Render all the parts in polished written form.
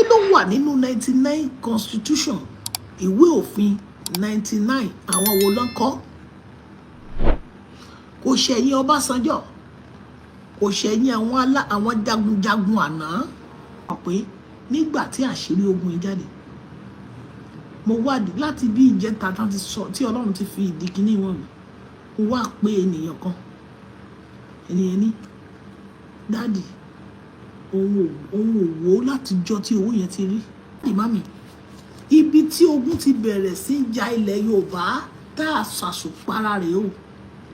Ló wà nínú 99 constitution, ìwé òfin 99? Àwọn wo ló ń kọ́? Kò ṣẹ̀yìn Ọbásanjọ́, kò ṣẹ̀yìn àwọn alá, àwọn jagunjagun àná. Mọ̀ pé nígbà tí àṣírí ogun yìí jáde, mo wádìí láti bí ìjẹta tán ti sọ tí Ọlọ́run ti fi ìdí kíní wọn mi. Mo wá pé ènìyàn kan, ènìyàn ní, "Daddy, òun ò wò ó látijọ́ tí owó yẹn ti rí." Ìmáàmì, ibi tí ogun ti bẹ̀rẹ̀ sí í ja ilẹ̀ Yorùbá tá a ṣàṣùpara rèé o.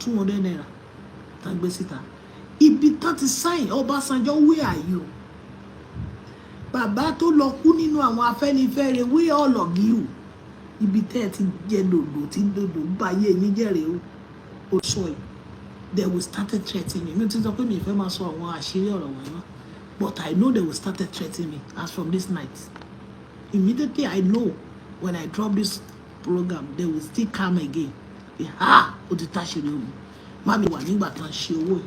₦200 tá a gbé síta, ibi tán ti sign. Ọbásanjọ́, where are you? Bàbá tó lọ kú nínú àwọn Afẹ́nifẹ́re, where all of you? Ibi tẹ́ ẹ ti jẹ dòdò tí dòdò bá yé yín jẹ́rìí o. Ó sọ yìí, they will started threatening me. Mi ò ti sọ pé mi ì fẹ́ máa sọ àwọn àṣírí ọ̀rọ̀ wọ̀nyí mọ́, but I know they will started threatening me as from this night. Immediately, I know when I drop this program, they will still come again. Ha, ó ti táṣìírí ogun. Má mi wà nígbà tán ṣe owó yìí.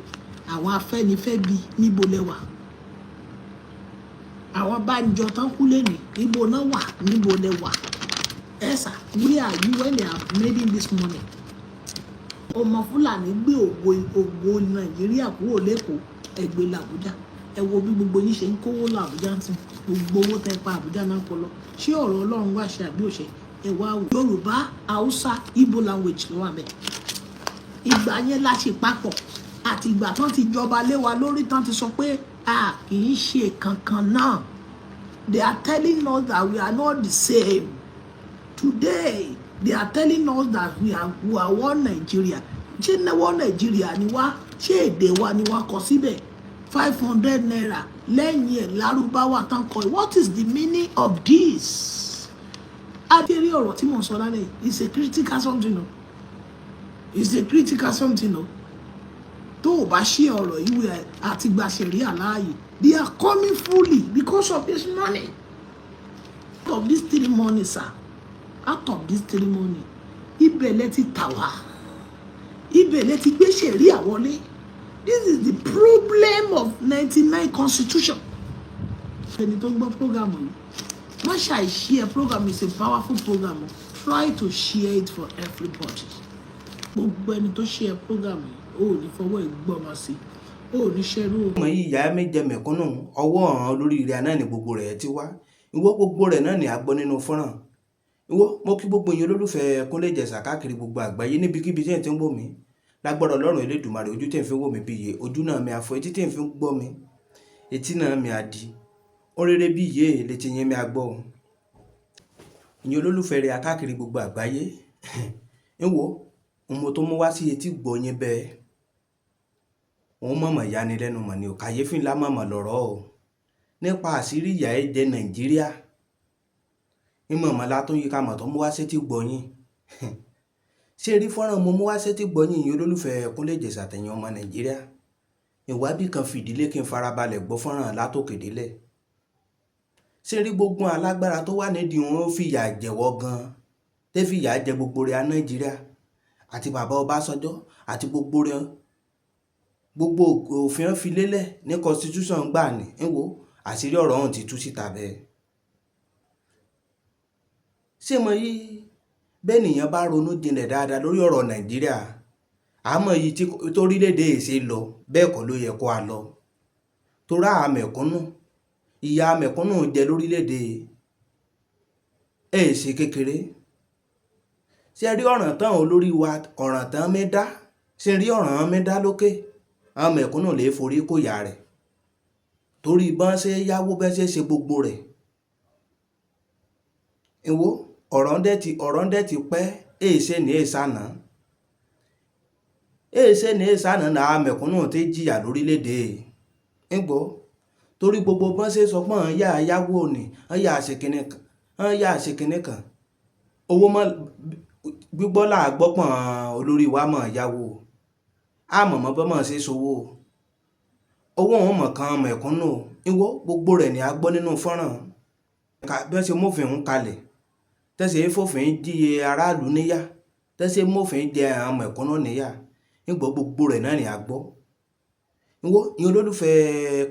Àwọn Afẹ́nifẹ́ bí, níbo lẹ wà? Àwọn Bánjọ tán kú lẹ́nìí, níbo náà wà? Níbo lẹ wà? Ẹ̀sà, where are you when they are making this money? Ọmọ Fúlàní gbé ògo, ògo Nàìjíríà kúrò lẹ́kọ̀ọ́, ẹgbẹ́ làbújá. Ẹ wo bí gbogbo yín ṣe ń kówó lọ Àbújá ń sìn. Gbogbo owó tẹ pa, Àbújá náà kó lọ. Ṣé ọ̀rọ̀ Ọlọ́run wá ṣe àbí òṣè? Ẹ wá wò, Yorùbá, Haúsá, Igbo language ló wà bẹ́ẹ̀. Ìgbà yẹn la ṣe papọ̀, àti ìgbà tán ti jọba lé wa lórí, tán ti sọ pé a kì í ṣe kankan náà. They are telling us that we are not the same. Today they are telling us that we are one Nigeria. Ṣé one Nigeria ni wá? Ṣé èdè wa ni wá kọ síbẹ̀? ₦500, lẹ́yìn ẹ̀ lárúbáwá tán kọ. What is the meaning of this? Adérí, ọ̀rọ̀ tí mò ń sọ lálẹ́ yìí is a critical something o. It's a critical something o. Tó o bá ṣí ọ̀rọ̀ ìwé àti gba ṣẹ̀ríà láàyè, they are coming fully because of this money, out of this three money, sir. Out of this three money, ibẹ̀ lẹ ti tà wá, ibẹ̀ lẹ ti gbé ṣẹ̀ríà wọlé. This is the problem of 99 constitution. Ẹni tó ń gbọ́ program yìí, má ṣàì share program. Is a powerful program. Try to share it for everybody. Gbogbo ẹni tó share program yìí, ó ò ní fọwọ́ ẹ̀ gbọ́mọ sí, ó ò ní ṣerú o. Ọmọ yìí, ìyá mi jẹ mẹ̀kúnnù, ọwọ́ ọ̀hún olórí rẹ̀ náà ni gbogbo rẹ̀ ti wá. Ìwọ, gbogbo rẹ̀ náà ni a gbọ́ nínú fọ́nrán. Ìwọ, mo kí gbogbo yín olólùfẹ́ Kúnlé Ìjẹ̀ṣà káàkiri gbogbo àgbáyé, níbikíbi tí ẹ̀ ti ń wò mí. Lágbára Ọlọ́run Elédùmarè, ojú tí ẹ̀ fi ń wò mí bí iye ojú náà mi àfọ, etí tí ẹ̀ fi ń gbọ́ mi, etí náà mi àdí ó rere bí iye létí yín mi àgbọ̀. Ìyẹn olólùfẹ́ rẹ̀ káàkiri gbogbo àgbáyé, ń wo mo tó mú wá sí etí gbọ́ yín bẹ́ẹ̀, òun mọ̀mọ̀ yanilẹ́nu mọ̀ ni ò, kàyéfì ńlá mọ̀mọ̀ lọ̀rọ̀ o, nípa àṣírí ìyà ẹ̀ jẹ Nàìjíríà. Ìmọ̀mọ̀ la tó yí ká mọ̀ tó mú wá sétí gbọ́ yín. Ṣé rí fọ́nrán mo mú wá sétí gbọ́ yín yìí, olólùfẹ́ Kúnlé Ìjẹ̀ṣà, tẹ̀yìn ọmọ Nàìjíríà, ìwábí kan fìdílé kí n farabalẹ̀ gbọ́ fọ́nrán látòkè délẹ̀. Ṣé rí gbogbo alágbára tó wà nídìí wọn ó fìyà jẹ̀wọ́ gan, tẹ́ fìyà jẹ gbogbo rẹ̀ Nàìjíríà, àti bàbá Ọbásanjọ́ àti gbogbo rẹ̀, gbogbo òfin fi lélẹ̀ ní constitution gbà ní ń wo àṣírí ọ̀rọ̀ ọ̀hún ti tú síta bẹ́ẹ̀. Ṣé mo yí bẹ́ẹ̀ nìyẹn bá ronú jinlẹ̀ dáadáa lórí ọ̀rọ̀ Nàìjíríà, àmọ́ yìí tí torílẹ̀-èdè ṣe lọ bẹ́ẹ̀ kọ́ ló yẹ kó a lọ, torí àwa mẹ̀kúnnù, ìyà mẹ̀kúnnù jẹ lórílẹ̀-èdè ẹ̀ ṣe kékeré. Ṣé rí ọ̀ràn tán olórí wa, ọ̀ràn tán mí dá, ṣé rí ọ̀ràn mí dá lókè, àwọn mẹ̀kúnnù lè forí kó ìyà rẹ̀, torí bọ́n ṣe yáwó, bẹ́ẹ̀ ṣe ṣe gbogbo rẹ̀. Ìwọ, ọ̀rọ̀ ń dẹ̀ ti pẹ́, èèṣe ní èsànà, èèṣe ní èsànà náà mẹ̀kúnnù tí jìyà lórílẹ̀-èdè ń gbọ́, torí gbogbo bọ́n ṣe sọ pé wọ́n yá yáwó ni, wọ́n yá ṣe kinní kan, wọ́n yá ṣe kinní kan, owó mọ́ gbígbọ́ là gbọ́ pọ̀n olórí wa mọ̀ yáwó, àmọ̀mọ́ bọ́ mọ̀ ṣe sowó, owó òun mọ̀ kan mẹ̀kúnnù. Ìwọ, gbogbo rẹ̀ ni a gbọ́ nínú fọ́nrán bí wọ́n ṣe mófin òun kalẹ̀, tẹ́sẹ̀ fòfin jíye aráàlú níyà, tẹ́sẹ̀ mófin jẹ àwọn mẹ̀kúnnù níyà. Nígbọ́, gbogbo rẹ̀ náà ni a gbọ́. Ìwọ ìyẹn olólùfẹ́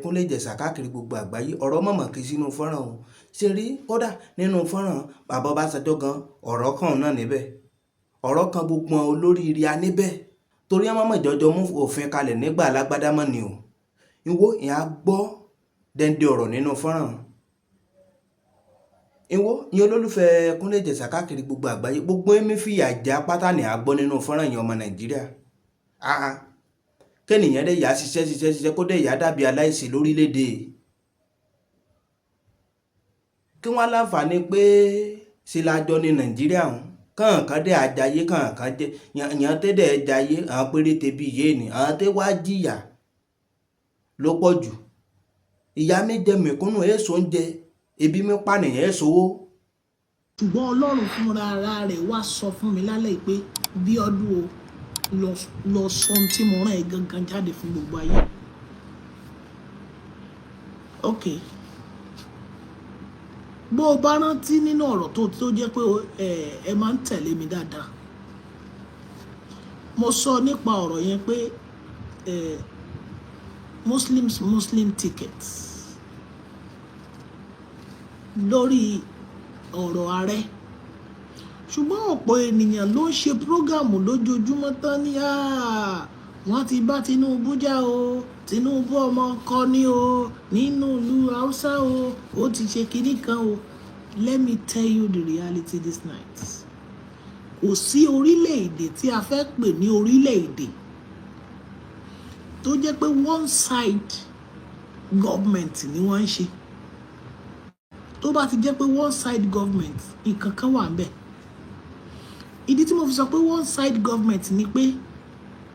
Kúnlé Ìjẹ̀ṣà káàkiri gbogbo àgbáyé, ọ̀rọ̀ mọ̀mọ́ kì í sínú fọ́nrán o. Ṣe rí kódà nínú fọ́nrán bàbá Ọbásanjọ́ gan, ọ̀rọ̀ kan náà níbẹ̀, ọ̀rọ̀ kan gbogbo wọn olóríire a níbẹ̀, torí wọn mọ̀mọ́ ìjọjọ mú òfin kalẹ̀ nígbà alágbádá mọ́ ni o. Ìwọ ìyẹn á gbọ́ dẹ́ndé ọ̀rọ̀ nínú fọ́nrán. Ìwọ ìyẹn olólùfẹ́ Kúnlé Ìjẹ̀ṣà káàkiri gbogbo àgbáyé, gbogbo ẹ̀mí fìyà jẹ apáta ní àgbọ́ nínú fọ́nrán yẹn. Ọmọ Nàìjíríà, kẹ́nìyàn dẹ̀ yà ṣiṣẹ́ ṣiṣẹ́ ṣiṣẹ́, kó dẹ̀ yà dàbí aláìsí lórílẹ̀‐èdè, kí wọ́n láǹfààní pé ṣe lájọ ní Nàìjíríà ọ̀hún, kàǹkan dẹ̀ àjàyè, kàǹkan jẹ́ yàn tẹ́ dẹ̀ jayé, àwọn péréte bíi yé ni àwọn tẹ́ wá jìyà ló pọ̀ jù. Ìyá mi jẹ mẹ̀kúnnù, èso ń jẹ ebi mi pànìyàn, èso owó. Ṣùgbọ́n Ọlọ́run fúnra ara rẹ̀ wá sọ fún mi lálẹ́ yìí pé, "Bíọ́dún o, lọ sọ ohun tí mo rán ẹ gangan jáde fún gbogbo ayé." Ok, bó o bá rántí nínú ọ̀rọ̀ tó jẹ́ pé ẹ máa ń tẹ̀lé mi dáadáa, mo sọ nípa ọ̀rọ̀ yẹn pé Muslims Muslim tickets lórí ọ̀rọ̀ ààrẹ. Ṣùgbọ́n ọ̀pọ̀ ènìyàn ló ń ṣe program lójoojúmọ́ tán ní wọ́n ti bá Tinubu jà o, Tinubu ọmọ ọkọ ni o nínú ìlú Haúsá o, ó ti ṣe kinní kan o. Let me tell you the reality this night. Kò sí orílẹ̀-èdè tí a fẹ́ pè ní orílẹ̀-èdè tó jẹ́ pé one side government ni wọ́n ń ṣe. Tó bá ti jẹ́ pé one side government, nǹkan kan wà ńbẹ̀. Ìdí tí mo fi sọ pé one side government ni pé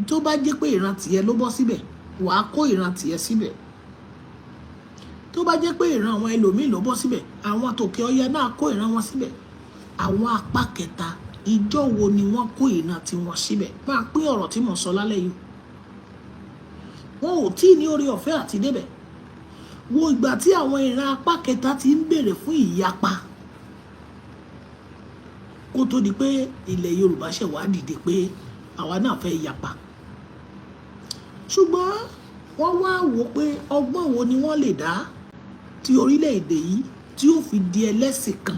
tó bá jẹ́ pé ìran tìẹ ló bọ́ síbẹ̀, wàá kó ìran tìẹ síbẹ̀. Tó bá jẹ́ pé ìran àwọn ẹlòmíì ló bọ́ síbẹ̀, àwọn tòkè ọya náà kó ìran wọn síbẹ̀. Àwọn apá kẹta, ìjọ wo ni wọ́n kó ìran tiwọn síbẹ̀? Máa pín ọ̀rọ̀ tí mò ń sọ lálẹ́ yìí. Wọn ò tí ì ní oore ọ̀fẹ́ àti débẹ̀. Wo ìgbà tí àwọn ìran apá kẹta ti ń béèrè fún ìyapa, kó tó di pé ilẹ̀ Yorùbá ṣẹ̀ wá dìde pé àwa náà fẹ́ yapa. Ṣùgbọ́n wọ́n wá wò pé ọgbọ́n wo ni wọ́n lè dá tí orílẹ̀-èdè yìí tí ó fi di ẹlẹ́sìn kan.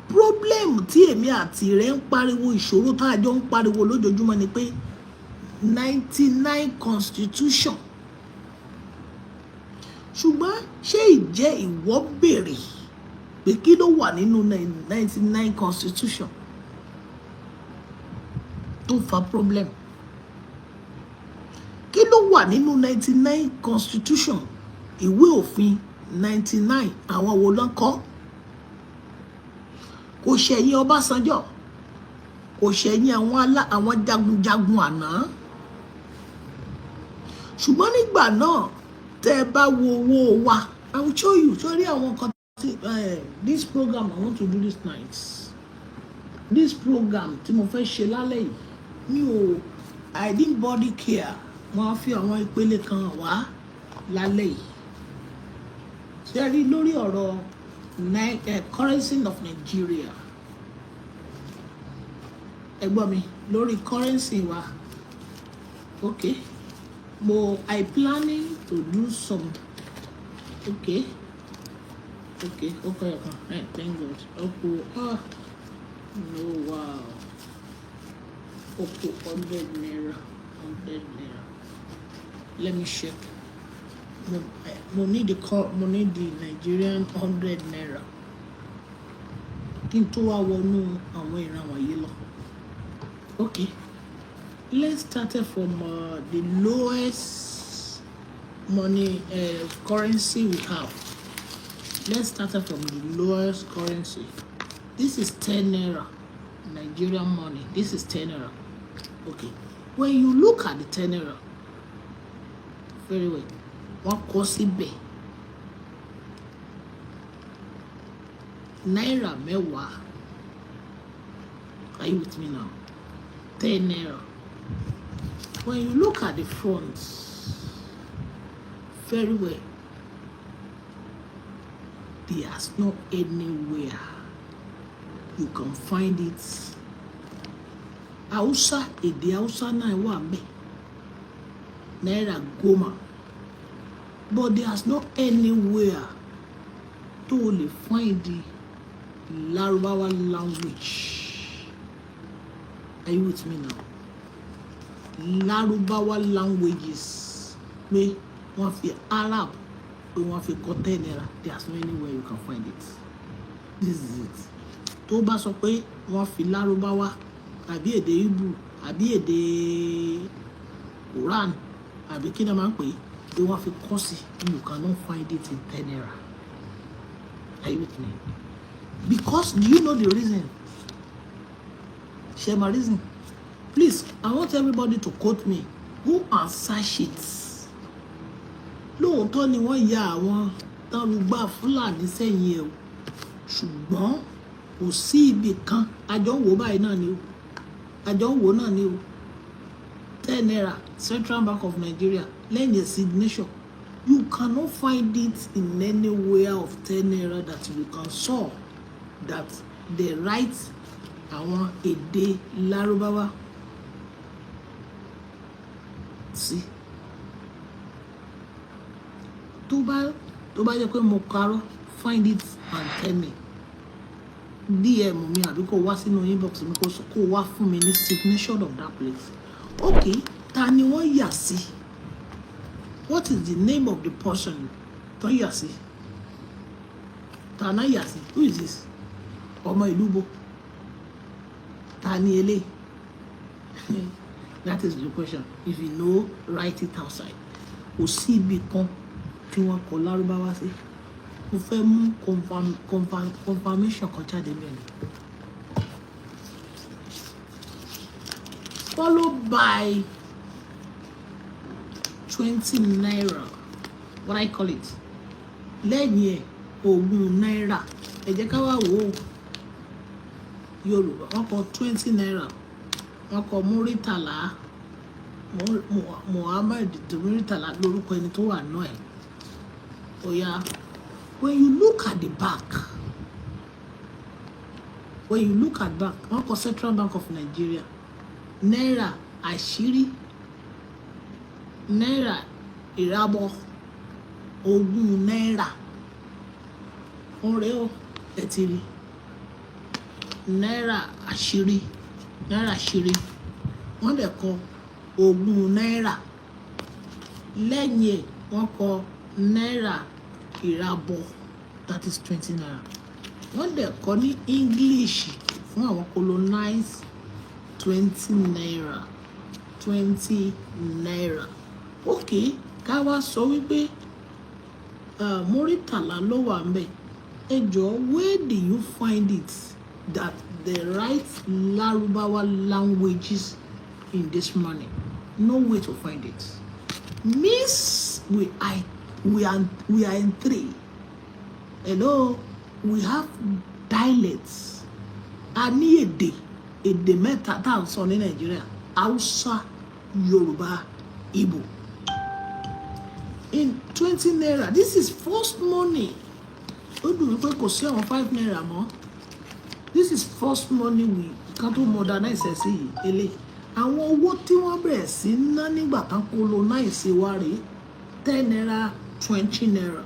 Problem tí èmi àti rẹ̀ ń pariwo, ìṣòro tá a jọ ń pariwo lójoojúmọ́ ni pé 99 constitution. Ṣùgbọ́n ṣé ìjẹ́ ìwọ béèrè pé kí ló wà nínú 99 constitution tó fa problem? Kí ló wà nínú 99 constitution? Ìwé òfin 99, àwọn wo ló ń kọ? Kò ṣẹ̀yìn Ọbásanjọ́, kò ṣẹ̀yìn àwọn jagunjagun àná. Ṣùgbọ́n nígbà náà, tẹ́ ẹ bá wo owó wa, I will show you sórí àwọn kan tí this program I want to do this night, this program tí mo fẹ́ ṣe lálẹ́ yìí, mi ò, I didn't body care. Wọ́n á fi àwọn ìpele kan wá lálẹ́ yìí. Ṣe rí lórí ọ̀rọ̀ currency of Nigeria, ẹ gbọ́ mi lórí currency wa. Okay, mo I planning to do some. Okay, right, thank God. Okay, ah no, wow, okay, ₦100, ₦100. Let me check. Mo need the Nigerian ₦100 kí n tó wá wọnú àwọn ìran wọ̀nyí lọ. Okay, let's start it from the lowest money currency we have. Let's start it from the lowest currency. This is 10 naira, Nigerian money. This is 10 naira. Okay, when you look at the 10 naira very well, wọ́n kọ síbẹ̀ náírà 10. Are you with me now? 10 naira. When you look at the front very well, there's not anywhere you can find it. Hausa, èdè Hausa náà wà ńbẹ̀. Náírà 10, but there is no anywhere tó o lè find the Lárúbáwá language. Are you with me now? Lárúbáwá languages, pé wọ́n fi Arab, pé wọ́n fi kọ 10 naira, there is no anywhere you can find it. This is it. Tó bá sọ pé wọ́n fi Lárúbáwá àbí èdè Hebrew àbí èdè Quran àbí kí ni wọ́n máa ń pè é, pé wọ́n fi kọ́ sí, you cannot find it in 10 naira. Are you with me? Because do you know the reason? Share my reason, please. I want everybody to quote me. Go and search it. Lóòótọ́ ni wọ́n ya àwọn tán rúgbà Fúlàní sẹ́yìn ẹ̀ o, ṣùgbọ́n kò sí ibì kan. Àjọ ń wò báyìí náà ni o, àjọ ń wò náà ni o. 10 naira, Central Bank of Nigeria, lẹ́yìn signature, you cannot find it in anywhere of 10 naira that you can saw that they write àwọn èdè Lárúbáwá sí. Tó bá jẹ́ pé mo parọ́, find it and tell me. DM mi àbí kó wá sínú inbox mi, kó wá fún mi ní signature of that place. Okay, ta ni wọ́n yà sí? What is the name of the person tó yà sí? Ta náà yà sí? Who is this? Ọmọ ìlú bo? Ta ni eléyìí? That is the question. If you know, write it outside. Kò sí ibi kan tí wọ́n kọ Lárúbáwá sí. Mo fẹ́ mú confirmation kan jáde mẹ́rin, followed by 20 naira, what I call it. Lẹ́yìn ẹ̀, 20 náírà. Ẹ jẹ́ ká wá wò ó. Yorùbá, wọ́n kọ 20 naira, wọ́n kọ Múrítàlá Muhammed Múrítàlá lórúkọ ẹni tó wà náà ẹ̀. Oya, when you look at the back, when you look at back, wọ́n kọ Central Bank of Nigeria, náírà àṣírí, náírà ìràbọ̀, 20 náírà. Wọ́n rèé o, ẹ ti rí náírà àṣírí, náírà àṣírí. Wọ́n dẹ̀ kọ 20 náírà. Lẹ́yìn ẹ̀, wọ́n kọ náírà ìràbọ̀, that is 20 naira. Wọ́n dẹ̀ kọ ní English fún àwọn colonize, 20 naira, 20 naira. Ok, ká wá sọ wípé Muritàlá ló wà ńbẹ̀. Ẹ jọ̀ọ́, where do you find it that they write Lárúbáwá languages in this money? No way to find it. Means we are in three. Hello, we have dialects. A ní èdè mẹ́ta tá à ń sọ ní Nàìjíríà: Hausa, Yorùbá, Igbo. In 20 naira, this is first money. Ó dùn mí pé kò sí àwọn 5 naira mọ́. This is first money we kan tó modernize ẹ̀ sí yìí. Eléyìí, àwọn owó tí wọ́n bẹ̀rẹ̀ sí ná nígbà tán colonize wa rèé: 10 naira, 20 naira.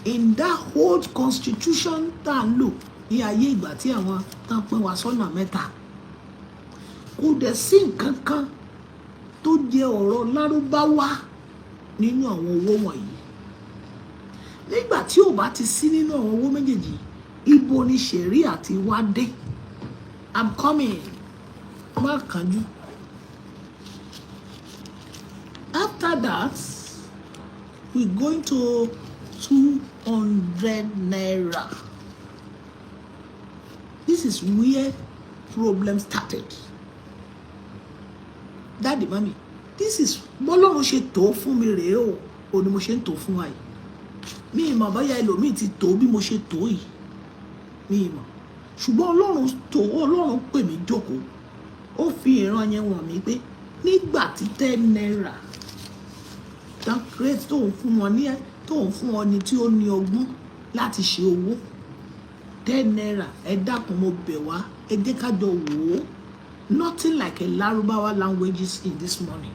In that old constitution tá à ń lò ní ayé ìgbà tí àwọn tán pín wa sọ́nà mẹ́ta, kò dẹ̀ sí nǹkan kan tó jẹ́ ọ̀rọ̀ Lárúbáwá nínú àwọn owó wọ̀nyí. Nígbà tí ò bá ti sí nínú àwọn owó méjèèjì, ibo ni ṣẹ̀ríà ti wá dé? I'm coming, má kánjú. After that, we going to 200 naira. This is where problem started. Daddy, mummy, this is bọ́lọ́run ṣe tó fún mi rèé o. Ò ní mo ṣe ń tó fún wa yìí. Mi ì mọ̀ bóyá ẹlòmíì ti tó bí mo ṣe tó yìí, mi ì mọ̀, ṣùgbọ́n Ọlọ́run tó, Ọlọ́run pè mí jókòó, ó fi ìran yẹn wọ̀n mí pé nígbà tí 10 naira tán create, tóun fún wọn ní, tóun fún ọ ní tí ó ní ọgbọ́n láti ṣe owó 10 naira. Ẹ dákun, mo bẹ̀ wá, ẹ jẹ́ ká jọ wò ó. Nothing like a Lárúbáwá languages in this money.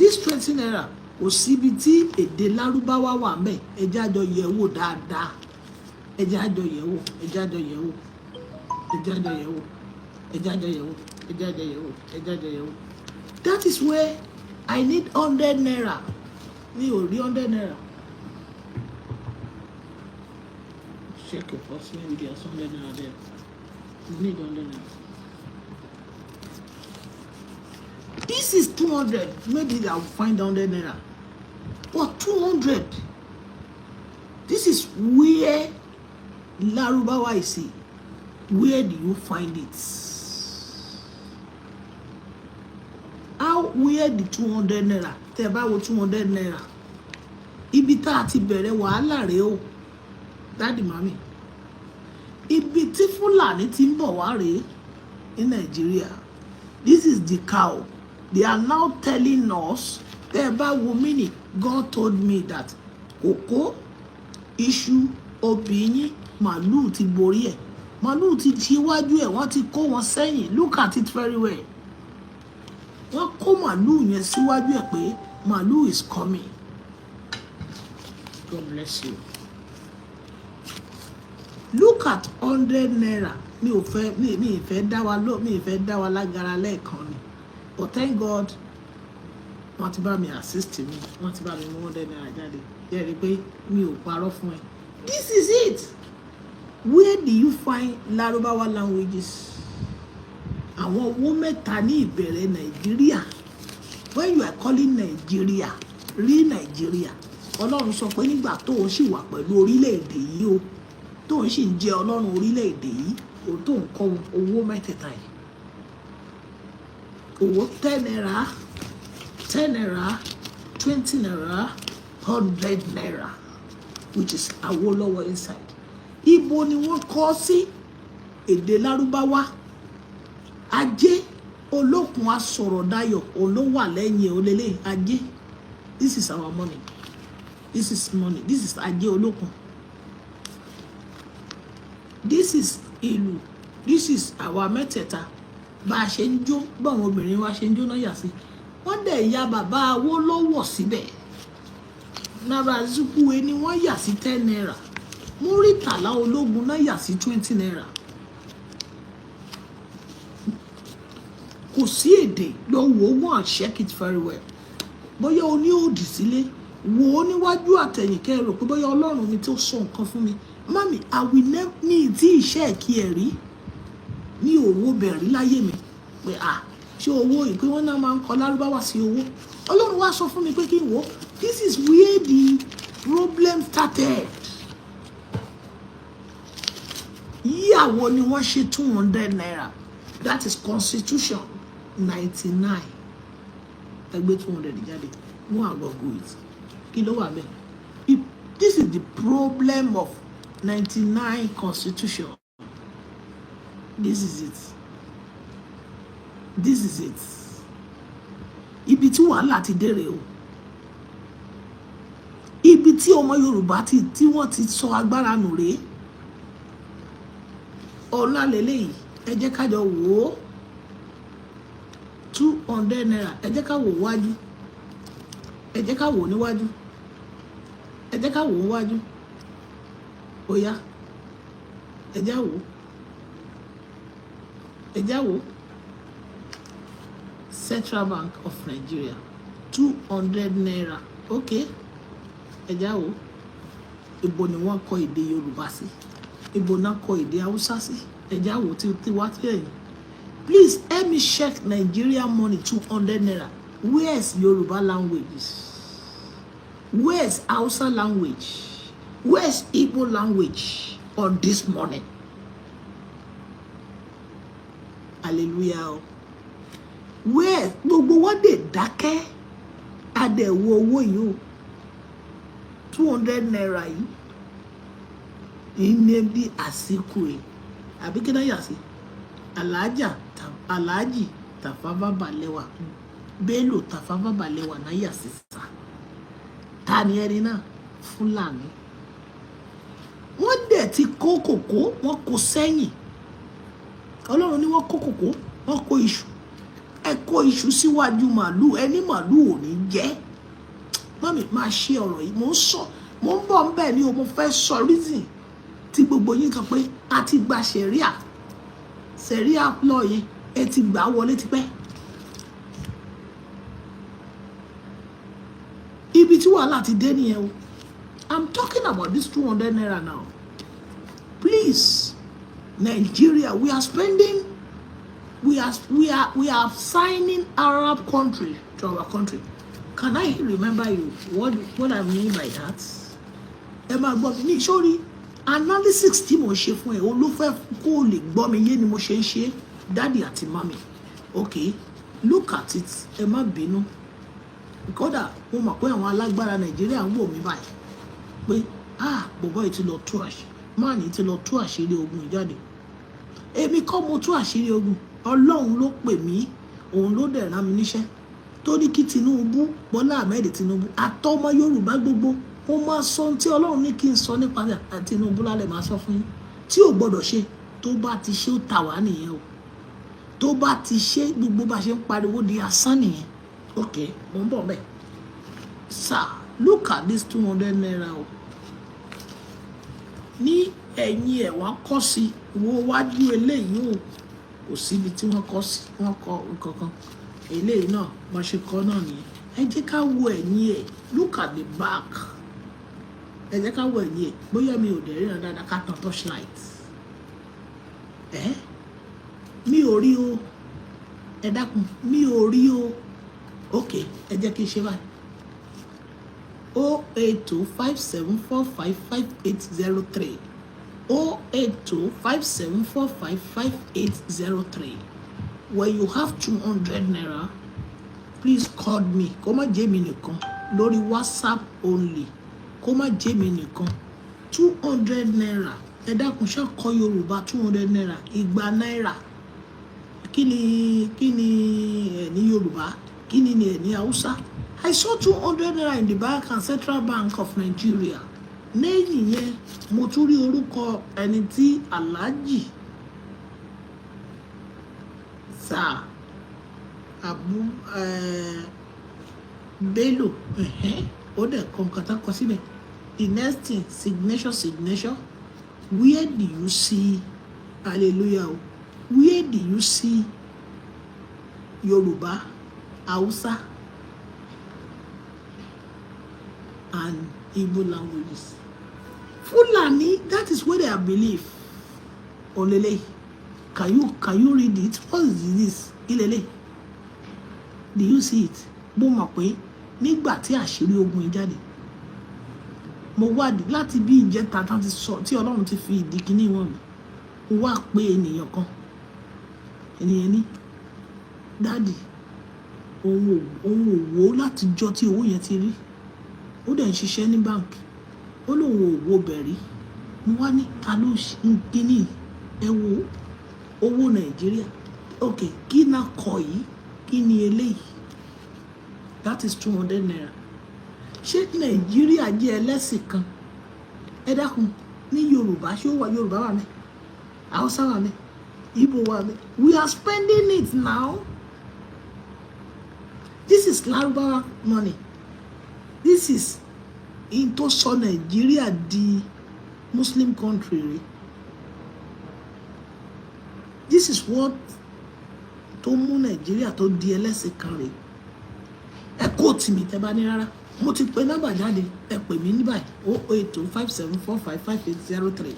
This 20 naira, kò síbi tí èdè Lárúbáwá wà ńbẹ̀. Ẹ jẹ́ á jọ yẹ̀ wò dáadáa. Ẹ jẹ́ á jọ yẹ̀ wò. Ẹ jẹ́ á jọ yẹ̀ wò. Ẹ jẹ́ á jọ yẹ̀ wò. Ẹ jẹ́ á jọ yẹ̀ wò. Ẹ jẹ́ á jọ yẹ̀ wò. Ẹ jẹ́ á jọ yẹ̀ wò. That is where I need 100 naira. Mi ò rí 100 naira. Check your purse. Maybe there's 100 naira there. You need 100 naira. This is 200. Maybe I will find 100 naira, but 200, this is where Lárúbáwá is. Where do you find it? How, where the 200 naira? Tẹ́ ẹ bá wo 200 naira, ibi tá a ti bẹ̀rẹ̀ wàhálà rèé o. Daddy, mummy, ibi tí Fúlàní ti ń bọ̀ wá rèé ní Nàìjíríà. This is the cow they are now telling us. Tẹ́ ẹ bá wo mini, God told me that kòkó, iṣu, obì yín, màlúù ti borí ẹ̀, màlúù ti ṣíwájú ẹ̀, wọ́n ti kó wọn sẹ́yìn. Look at it very well. Wọ́n kó màlúù yẹn síwájú ẹ̀ pé màlúù is coming. God bless you. Look at 100 naira. Mi ò fẹ́ mi ì fẹ́ dá wa ló, mi ì fẹ́ dá wa lágara lẹ́ẹ̀kan ni, but thank God, wọ́n ti bá mi assist mi, wọ́n ti bá mi mú 100 naira jáde. Jẹ́ rí i pé mi ò parọ́ fún ẹ. This is it. Where do you find Lárúbáwá languages? Àwọn owó mẹ́ta ní ìbẹ̀rẹ̀ Nàìjíríà. When you are calling Nigeria, rí Nàìjíríà, Ọlọ́run sọ pé nígbà tó o sì wà pẹ̀lú orílẹ̀-èdè yìí o, tó o sì ń jẹ́ Ọlọ́run orílẹ̀-èdè yìí o, tó ń kọ́ owó mẹ́tẹ̀ẹ̀ta yìí, owó 10 naira, 10 naira, 20 naira, 100 naira, which is Awólọ́wọ̀ inside. Ibo ni wọ́n kọ́ sí èdè Lárúbáwá? Ajé olókun asọ̀rọ̀dayọ̀ òun ló wà lẹ́yìn olélẹ̀ ajé. This is our money. This is money. This is ajé olókun. This is ìlú. This is àwa mẹ́tẹ̀ẹ̀ta, bá a ṣe ń jó, báwọn obìnrin wa ṣe ń jó náà yà sí. Wọ́n dẹ̀ ya bàbá Awólọ́wọ̀ síbẹ̀. Nnamdi Azikiwe ni wọ́n yà sí 10 naira. Múrítàlá ológun náà yà sí 20 naira. Kò sí èdè. Lọ wò ó, go and check it very well. Bóyá o ní òdì sílé, wò ó níwájú àtẹ̀yìn, kẹ́ ẹ rò pé bóyá Ọlọ́run mi tó sọ nǹkan fún mi. Mummy, I will never ní tí ìṣe ẹ̀kí ẹ̀ rí ní òwò bẹ̀rí láyé mi pé à ṣé owó ìpín wọn náà máa ń kọ Lárúbáwá sí owó. Ọlọ́run wá sọ fún mi pé kí n wò ó. This is where the problem started. Yíyàwó ni wọ́n ṣe 200 naira? That is constitution 99. Ẹgbẹ́ 200 jáde, wọ́n àgọ́ go it. Kí ló wà bẹ́ẹ̀? This is the problem of 99 constitution. This is it. This is it. Ibi tí wàhálà ti dé rèé o. Ibi tí ọmọ Yorùbá ti tí wọ́n ti sọ agbára nù rèé. Ọ̀la lélẹ́yìí. Ẹ jẹ́ ká jọ wò ó. 200 naira. Ẹ jẹ́ ká wò wájú. Ẹ jẹ́ ká wò níwájú. Ẹ jẹ́ ká wò níwájú. Ó yá, ẹ jẹ́ wò. Ẹ jẹ́ wò. Central Bank of Nigeria, 200 naira. Ok, ẹ jẹ́ wò. Ibo ni wọ́n kọ èdè Yorùbá sí? Ibo náà kọ èdè Haúsá sí? Ẹ jẹ́ wò tí tí wá tí ẹ̀yìn. Please help me check Nigeria money, 200 naira. Where is Yoruba languages? Where is Hausa language? Where is Igbo language on this money? Hallelujah. Where? Gbogbo wọn dè dákẹ́. Adẹ̀wò owó yìí o, 200 naira yìí, Nnamdi Azikiwe, àbí kí náà yà sí Alhaja, Alhaji Tafawa Balewa, Bello Tafawa Balewa náà yà sí sá. Ta ni ẹni náà? Fúlàní. Wọ́n dẹ̀ ti kó kòkó, wọ́n kó sẹ́yìn. Ọlọ́run ní wọ́n kó kòkó, wọ́n kó iṣu. Ẹ kó iṣu síwájú màálù, ẹni màálù ò ní jẹ́. Mummy, máa ṣe ọ̀rọ̀ yìí. Mò ń sọ, mò ń bọ̀ ń bẹ̀ ni o. Mo fẹ́ sọ reason tí gbogbo yín kan pé a ti gba Sharia, Sharia law yẹn, ẹ ti gbà á wọlé tipẹ́. Ibi tí wàhálà ti dé nìyẹn o. I'm talking about this 200 naira now. Please, Nigeria, we are spending, we are signing Arab country to our country. Can I remember you what I mean by that? Ẹ máa gbọ́ mi ní sórí analysis tí mo ṣe fún ẹ, olúfẹ́ kó o lè gbọ́ mi yé ni mo ṣe ń ṣe, daddy àti mummy. Okay, look at it. Ẹ má bínú, kódà mo mọ̀ pé àwọn alágbára Nàìjíríà ń wò mí báyìí pé, ah, bọ̀bọ́ yìí ti lọ tú àṣírí, máàní ti lọ tú àṣírí ogun jáde. Èmi kọ́ mo tú àṣírí ogun. Ọlọ́run ló pè mí, òun ló dẹ̀ rán mi níṣẹ́ tó ní kí Tinubu, Bọ́lá Ahmed Tinubu àtọmọ Yorùbá gbogbo, mo máa sọ ohun tí Ọlọ́run ní kí n sọ nípa Tinubu lálẹ́. Máa sọ fún yín tí ò gbọ́dọ̀ ṣe. Tó bá ti ṣe, ó tà wá nìyẹn o. Tó bá ti ṣe, gbogbo bá ṣe ń pariwo di asán nìyẹn. Ok, mo ń bọ̀ bẹ́ẹ̀. Sir, look at this 200 naira o. Ní ẹ̀yìn ẹ̀, wọ́n kọ́ sí wo wájú eléyìí o, kò síbi tí wọ́n kọ́ sí, wọ́n kọ nǹkan kan. Eléyìí náà, bá ṣe kọ́ náà nìyẹn. Ẹ jẹ́ ká wo ẹ̀yìn ẹ̀. Look at the back. Ẹ jẹ́ ká wo ẹ̀yìn ẹ̀. Bóyá mi ò dẹ̀ ríran dáadáa, ká tan torchlight. Ẹ mi ò rí o, ẹ dákun, mi ò rí o. Ok, ẹ jẹ́ kí n ṣe báyìí: 08257455803, 08257455803. When you have 200 naira, please call me. Kó má jẹ́ mi nìkan lórí WhatsApp only, kó má jẹ́ mi nìkan. 200 naira, ẹ dákun, ṣá kọ Yorùbá 200 naira, 200 náírà. Kí ni ẹ ní Yorùbá? Kí ni ẹ ní Haúsá? I saw 200 naira in the bank and Central Bank of Nigeria. Lẹ́yìn yẹn, mo tún rí orúkọ ẹni tí Alhaji Sir Abu Bello, ó dẹ̀ kọ nǹkan tá kọ síbẹ̀. The next thing, signature, signature. Where do you see hallelujah o? Where do you see Yorùbá, Hausa and Igbo languages? Fulani, that is where they believe. Olele, can you read it? What is this? Ilele, do you see it? Mo mọ̀ pé nígbà tí àṣírí ogun yìí jáde, mo wádìí láti bí ìjẹta tán ti sọ tí Ọlọ́run ti fi ìdí kíní wọn mi. Mo wá pé ènìyàn kan, ènìyàn ní, "Daddy, òun ò wò látijọ́ tí owó yẹn ti rí." Ó dẹ̀ ń ṣiṣẹ́ ní báǹkì. Ó lóun ò wo bẹ̀rí. Mo wá ní, ta ló ń kíní? Ẹ wo owó Nàìjíríà. Ok, kí náà kọ yìí? Kí ni eléyìí? That is 200 naira. Ṣé Nàìjíríà jẹ́ ẹlẹ́sìn kan? Ẹ dákun, ní Yorùbá, ṣé ó wà? Yorùbá wà mí, Hausa wà mí, Igbo wà mí. We are spending it now. This is Lárúbáwá money. This is in tó sọ Nàìjíríà di Muslim country rí. This is what tó mú Nàìjíríà tó di ẹlẹ́sìn kan rèé. Ẹ kó tì mí tẹ́ bá ní rárá. Mo ti pe nọ́mbà jáde, ẹ pè mí ní báyìí: 08257455803.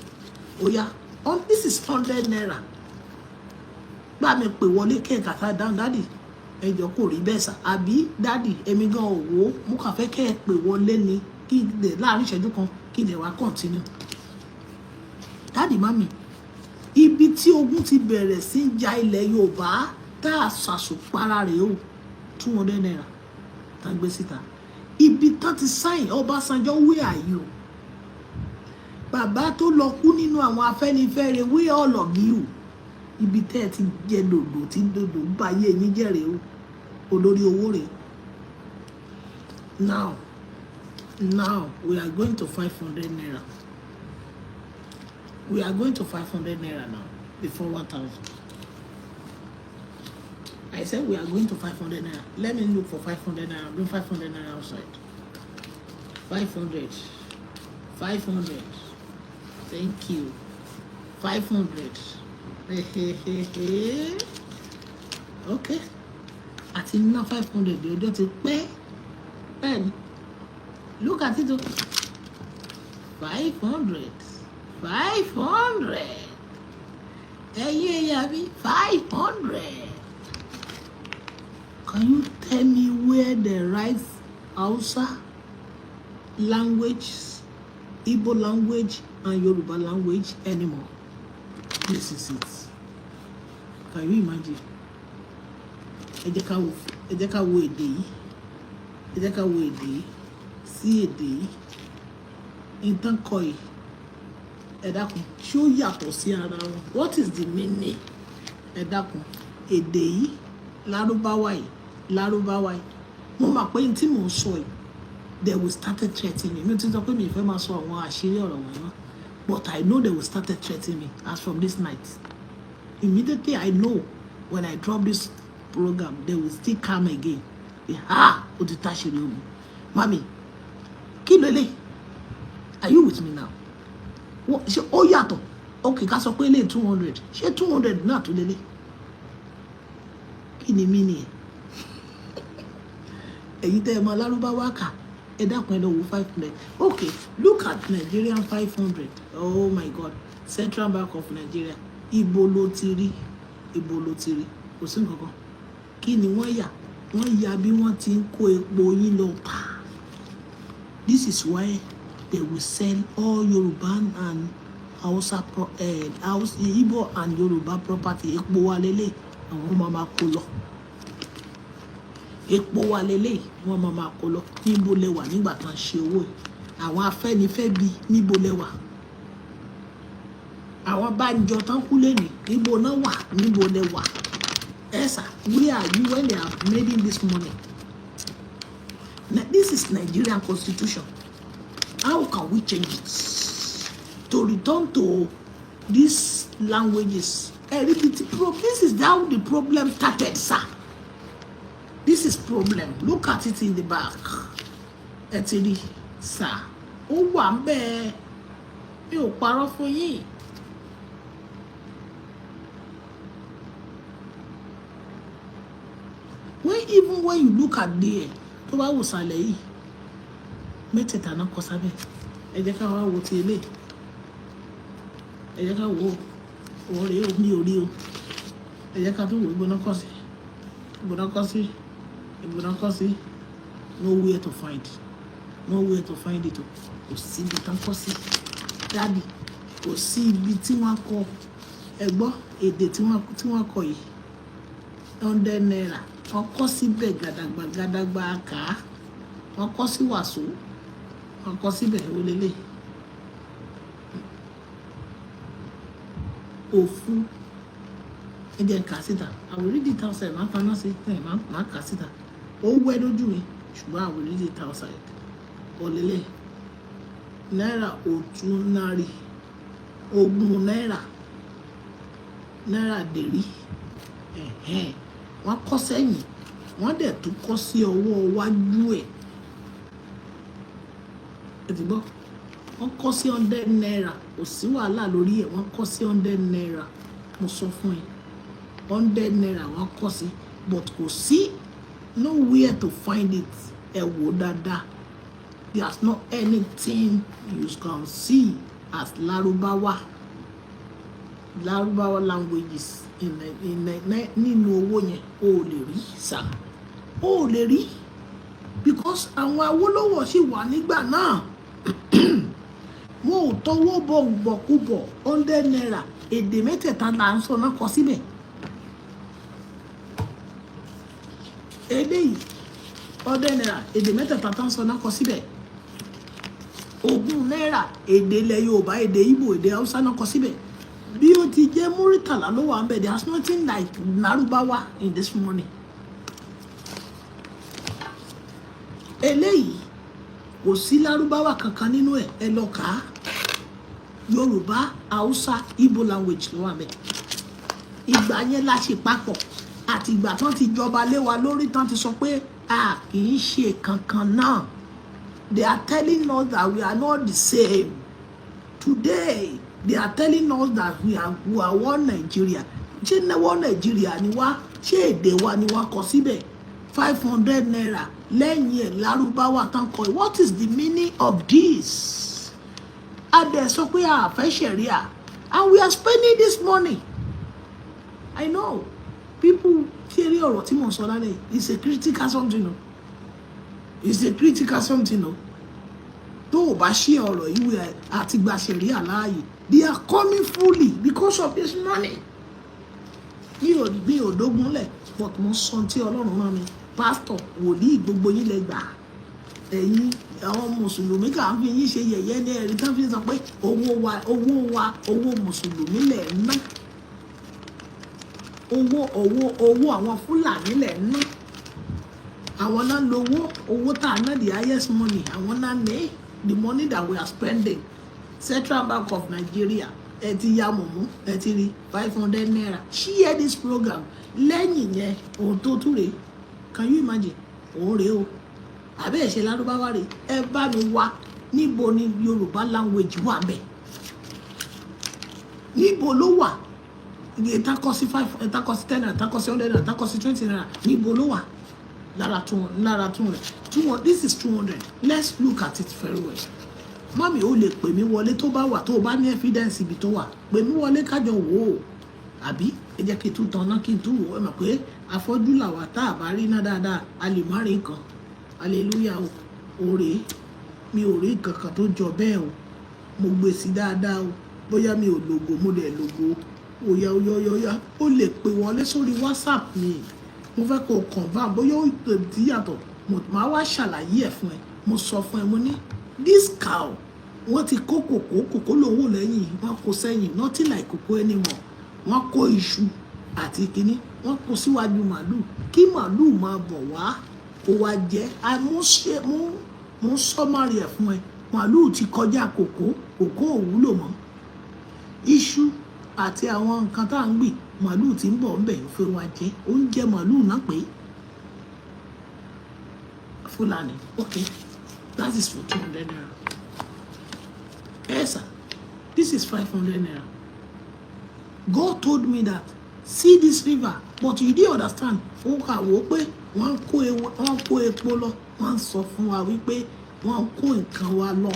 Ó yá, on this is 100 naira. Bá mi pè wọlé kẹ́ẹ̀ka tá dáhùn. "Daddy, ẹ jọ̀ọ́, kò rí bẹ́ẹ̀ sà," àbí, "Daddy, èmi gan ò wò ó, mo kàn fẹ́ kẹ́ ẹ pè wọlé ni, kí n lè láàrin ìṣẹ́jú kan kí n lè wá continue." Daddy, mummy, ibi tí ogun ti bẹ̀rẹ̀ sí í ja ilẹ̀ Yorùbá tá a ṣàṣùpara rèé o. 200 naira tá a gbé síta, ibi tán ti sign. Ọbásanjọ́, where are you? Bàbá tó lọ kú nínú àwọn Afẹ́nifẹ́re, where all of you? Ibi tẹ́ ẹ ti jẹ dòdò tí dòdò ń ba ayé yín jẹ́ rèé o. Olórí owó rèé. Now we are going to 500 naira. We are going to 500 naira now before 1,000. I said we are going to 500 naira. Let me look for 500 naira. Bring 500 naira outside. 500. 500. Thank you. 500. Okay. Àti ná 500 ọjọ́ ti pẹ́. Bẹ́ẹ̀ni. Look at it o. 500. 500. Ẹ̀yin èèyàn mi, 500. Can you tell me where they write Hausa language, Igbo language, and Yoruba language anymore? This is it. Can you imagine? Ẹ jẹ́ ká wo, ẹ jẹ́ ká wo èdè yìí. Ẹ jẹ́ ká wo èdè yìí sí èdè yìí. Nǹkan kọ yìí. Ẹ dákun, ṣé ó yàtọ̀ sí ara wọn? What is the meaning? Ẹ dákun, èdè yìí, Lárúbáwá yìí, Lárúbáwá yìí. Mo mọ̀ pé n tí mò ń sọ yìí, they will start threatening me. Mi ò ti sọ pé mi ì fẹ́ máa sọ àwọn àṣírí ọ̀rọ̀ wọ̀nyí mọ́. But I know they will start threatening me as from this night. Immediately I know when I drop this program, they will still come again. Ah, ó ti táṣìírí ogun. Mami, kí ló lè? Are you with me now? Ṣé ó yàtọ̀? Okay, ká sọ pé lè 200. Ṣé 200 náà tó lélẹ̀? Kí ni mí nìyẹn? Èyí tẹ́ ẹ mọ Lárúbáwá kà, ẹ dákun, ẹ lọ wo 500. Okay, look at Nigerian 500. Oh my God, Central Bank of Nigeria. Ibo ló ti rí? Ibo ló ti rí? Kò sí nǹkan kan. Kí ni wọ́n yà? Wọ́n ya bí wọ́n ti ń kó epo yín lọ tà. This is why they will sell all Yoruba and Hausa Hausa, Igbo and Yoruba property. Epo wa lélẹ̀, àwọn máa ma kó lọ. Epo wa lélẹ̀, wọ́n máa ma kó lọ. Níbo lẹ wà nígbà tán ṣe owó yìí? Àwọn Afẹ́nifẹ́bi, níbo lẹ wà? Àwọn Bánjọ tán kú lẹ́nìí, níbo náà wà? Níbo lẹ wà? Ẹ sà, where are you when they are making this money? Now, this is Nigerian constitution. How can we change it to return to these languages? This is how the problem started, sir. This is problem. Look at it in the back. Ẹ ti rí, sir. Ó wà ń bẹ́ẹ̀. Mi ò parọ́ fún yín. When even when you look at there, tó bá wò sàlẹ̀ yìí, mẹ́tẹ̀ẹ̀ta náà kọ sábẹ́. Ẹ jẹ́ ká wá wo ti eléyìí. Ẹ jẹ́ ká wò ó. Òun rèé o, mi ò rí o. Ẹ jẹ́ ká tún wò ó. Ìgbóná kọ́ sí, ìgbóná kọ́ sí, ìgbóná kọ́ sí. Nowhere to find, nowhere to find it o. Kò sí ibi tán kọ́ sí, daddy. Kò sí ibi tí wọ́n kọ. Ẹ gbọ́ èdè tí wọ́n kọ yìí, 100 naira, wọ́n kọ́ síbẹ̀ gàdàgbà gàdàgbà kà á. Wọ́n kọ́ sí wàsó, wọ́n kọ́ síbẹ̀. Ó lélẹ̀ òfu. Ẹ jẹ́ n kà á síta. I will read it outside. Máa paná sí ẹ̀, máa kà á síta. Ó wẹ́ lójú mi, ṣùgbọ́n I will read it outside. Ó lélẹ̀ náírà òtún náírì, 20 náírà, náírà dèrí. Ẹ̀hẹ́n, wọ́n kọ́ sẹ́yìn, wọ́n dẹ̀ tún kọ́ sí ọwọ́ iwájú ẹ̀. Ẹ ti gbọ́, wọ́n kọ́ sí 100 naira. Kò sí wàhálà lórí ẹ̀. Wọ́n kọ́ sí 100 naira. Mo sọ fún ẹ, 100 naira wọ́n kọ́ sí, but kò sí, nowhere to find it. Ẹ wò dáadáa, there's not anything you can see as Lárúbáwá languages in nínú owó yẹn. O ò lè rí, sá, o ò lè rí, because àwọn Awólọ́wọ̀ sì wà nígbà náà. Wọn ò tọwọ́ bọ̀ gbọ̀kúbọ̀. 100 naira, èdè mẹ́tẹ̀ẹ̀ta là ń sọ náà kọ síbẹ̀. Eléyìí, 100 naira, èdè mẹ́tẹ̀ẹ̀ta tá ń sọ náà kọ síbẹ̀. 20 náírà, èdè ilẹ̀ Yorùbá, èdè Ìgbò, èdè Haúsá náà kọ síbẹ̀. Bí ó ti jẹ́ Múrítàlá ló wà ń bẹ̀. There is nothing like Lárúbáwá in this money. Eléyìí, kò sí Lárúbáwá kankan nínú ẹ̀. Ẹ lọ kà á. Yorùbá, Haúsá, Igbo language ló wà ń bẹ̀. Ìgbà yẹn la ṣe papọ̀. Àtìgbà tán ti jọba lé wa lórí, tán ti sọ pé a kì í ṣe kankan náà. They are telling us that we are not the same. Today they are telling us that we are one Nigeria. Ṣé one Nigeria ni wá? Ṣé èdè wa ni wá kọ síbẹ̀? ₦500, lẹ́yìn ẹ̀ lárúbáwá tán kọ. What is the meaning of this? A dẹ̀ sọ pé a fẹ́ ṣẹ̀ríà, and we are spending this money. I know people tí eré ọ̀rọ̀ tí mò ń sọ lálẹ́ yìí is a critical something o. It's a critical something o. Tó o bá ṣí ọ̀rọ̀ yìí wẹ̀ àti gba ṣẹ̀ríà láàyè, they are coming fully because of this money. Mi ò dógúnlẹ̀, but mo sọ tí Ọlọ́run rán mi. Pásítọ̀, wòlíì, gbogbo yín lẹ gbà. Ẹ̀yin àwọn mùsùlùmí kà ń fi yín ṣe yẹ̀yẹ́ ní ẹ̀rí tán fi sọ pé owó wa, owó wa, owó mùsùlùmí lẹ̀ ń ná, owó owó owó àwọn Fúlàní lẹ̀ ń ná. Àwọn náà lówó, owó tá a ná, the highest money, àwọn náà ní the money that we are spending. Central Bank of Nigeria, ẹ ti ya mọ̀mú, ẹ ti rí ₦500. Share this program. Lẹ́yìn yẹn, ohun tó tún rèé, can you imagine? Òun rèé o, àbẹ́ ẹ̀ ṣe lárúbáwá rèé. Ẹ bá mi wá, níbo ni Yorùbá language wà bẹ́ẹ̀? Níbo ló wà? Ìta kọ sí five, ìta kọ sí 10 naira, ìta kọ sí 100 naira, ìta kọ sí 20 naira, níbo ló wà lára two, lára 200, two hundred? This is 200. Let's look at it very well. Mummy, ó lè pè mí wọlé tó bá wà, tó o bá ní evidence ibi tó wà, pè mí wọlé kájọ wò ó. Àbí ẹ jẹ́ kí n tún tanná, kí n tún wò ó. Ẹ mọ̀ pé afọ́jú làwà, tá a bá rí iná dáadáa, a lè má rí nǹkan. Hallelujah o. Òrè mi ò rí nǹkan kan tó jọ bẹ́ẹ̀ o. Mo gbé sí dáadáa o. Bóyá mi ò lògò, mo dẹ̀ lògò. Oya, oya, oya, oya, ó lè pè wọlé sórí WhatsApp mi. Mo fẹ́ kó o confirm bóyá ó ti yàtọ̀. Mo máa wá ṣàlàyé ẹ̀ fún ẹ. Mo sọ fún ẹ, mo ní this cow, wọ́n ti kó kòkó, kòkó lòun wò lẹ́yìn, wọ́n kó sẹ́yìn, nothing like kòkó anymore. Wọ́n kó iṣu àti kínní, wọ́n kó síwájú màálù, kí màálù máa bọ̀ wá kó wá jẹ. Mo ṣe mo summary ẹ̀ fún ẹ. Màálù ti kọjá kòkó, kòkó ò wúlò mọ́. Iṣu àti àwọn nǹkan tá à ń gbìn, màálù ti ń bọ̀ ńbẹ̀ fẹ́ wá jẹ. Oúnjẹ màálù náà pé Fúlàní. Okay, that is for ₦200. Yes sir, this is ₦500. God told me that, see this river, but you didn't understand. Ó kà wó pé wọ́n kó epo lọ. Wọ́n sọ fún wa wípé wọ́n kó nǹkan wa lọ.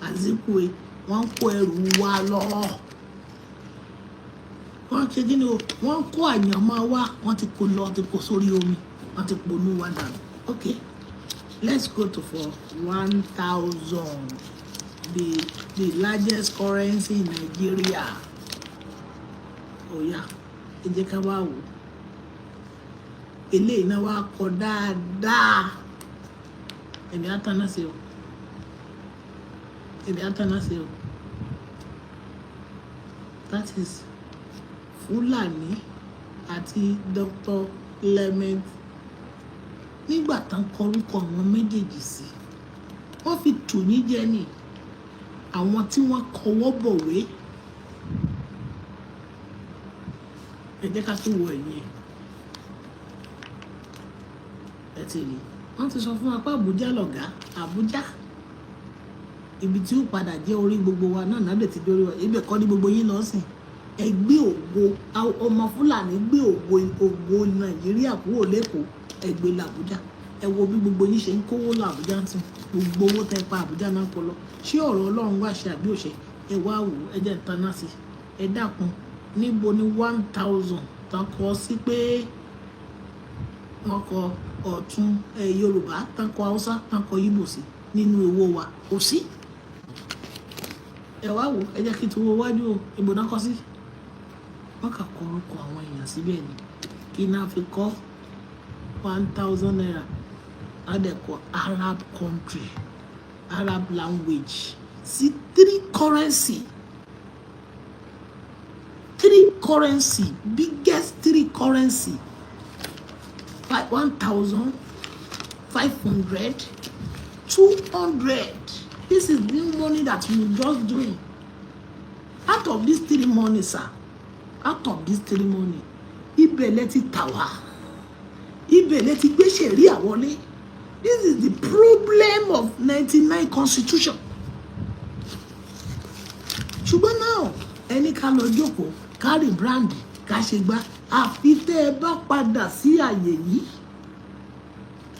Azikiwe, wọ́n kó ẹrù wa lọ. Wọ́n ṣe kí ni o? Wọ́n kó àyànmọ́ wa, wọ́n ti kó lọ, ti kó sórí omi, wọ́n ti ponú wa dànù. Okay, let's go to for 1,000, the largest currency in Nigeria. Oya, ẹ jẹ́ ká wá wò. Eléyìí náà wá kọ dáadáa. Èmi á tán náà sí o, èmi á tán náà sí o. That is Fúlàní àti Dr. Clement. Nígbà tán kọrúkọ àwọn méjèèjì sí, wọ́n fi tù yín jẹ ní àwọn tí wọ́n kọwọ́ bọ̀wé. Ẹ jẹ́ ká tún wo ẹ̀yìn ẹ̀. Ẹ ti rí, wọ́n ti sọ fún wa pé Àbújá lọ̀gá. Àbújá, ibi tí ó padà jẹ́ orí gbogbo wa náà náà dẹ̀ ti dórí wa. Ibẹ̀ kọ́ ní gbogbo yín lọ sìn. Ẹ gbé ògo ọmọ Fúlàní, gbé ògo, ògo Nàìjíríà kúrò lẹ́kọ̀ọ́, ẹ gbé lọ Àbújá. Ẹ wo bí gbogbo yín ṣe ń kówó lọ Àbújá ń sìn. Gbogbo owó tẹ pa, Àbújá náà kó lọ. Ṣé ọ̀rọ̀ Ọlọ́run wá ṣe àbí òṣè? Ẹ wá wò ó, ẹ jẹ́ ìtaná sí ẹ. Dákun, níbo ni 1,000 tán kọ sí pé wọ́n kọ ọ̀tún ẹ Yorùbá, tán kọ Haúsá, tán kọ Ìgbò sí nínú owó wa? Kò sí. Ẹ wá wò, ẹ jẹ́ kí n tún wo wájú o. Ìbò náà kọ sí, wọ́n kà kọ orúkọ àwọn èèyàn síbẹ̀ ni. Kí náà fi kọ́ ₦1,000? Á dẹ̀ kọ Arab country, Arab language sí three currency, three currency, biggest three currency, five, 1,000, 500, 200. This is new money that you just doing. Out of these three money, sir, out of these three money, Ibẹ̀ lẹ ti tà wá, ibẹ̀ lẹ ti gbé ṣẹ̀ríà wọlé. This is the problem of 99 constitution. Ṣùgbọ́n náà, ẹni ká lọ jókòó, ká rebrand, ká ṣe gbá. Àfi tẹ́ ẹ bá padà sí àyè yìí,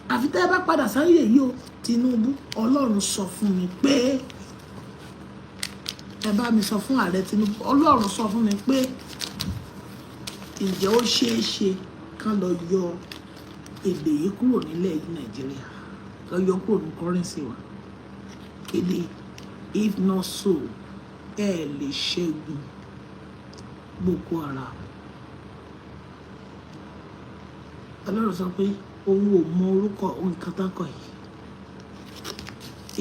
àfi tẹ́ ẹ bá padà sáyè yìí o. Tinubu, Ọlọ́run sọ fún mi pé ẹ bá mi sọ fún ààrẹ Tinubu, Ọlọ́run sọ fún mi pé ǹjẹ́ ó ṣeé ṣe kán lọ yọ èdè yìí kúrò nílẹ̀ yìí, Nàìjíríà, kán yọ kúrò ní currency wa kéde? If not so, ẹ lè ṣẹ́gun Boko Haram. Ọlọ́run sọ pé òun ò mọ orúkọ nǹkan tán kọ yìí,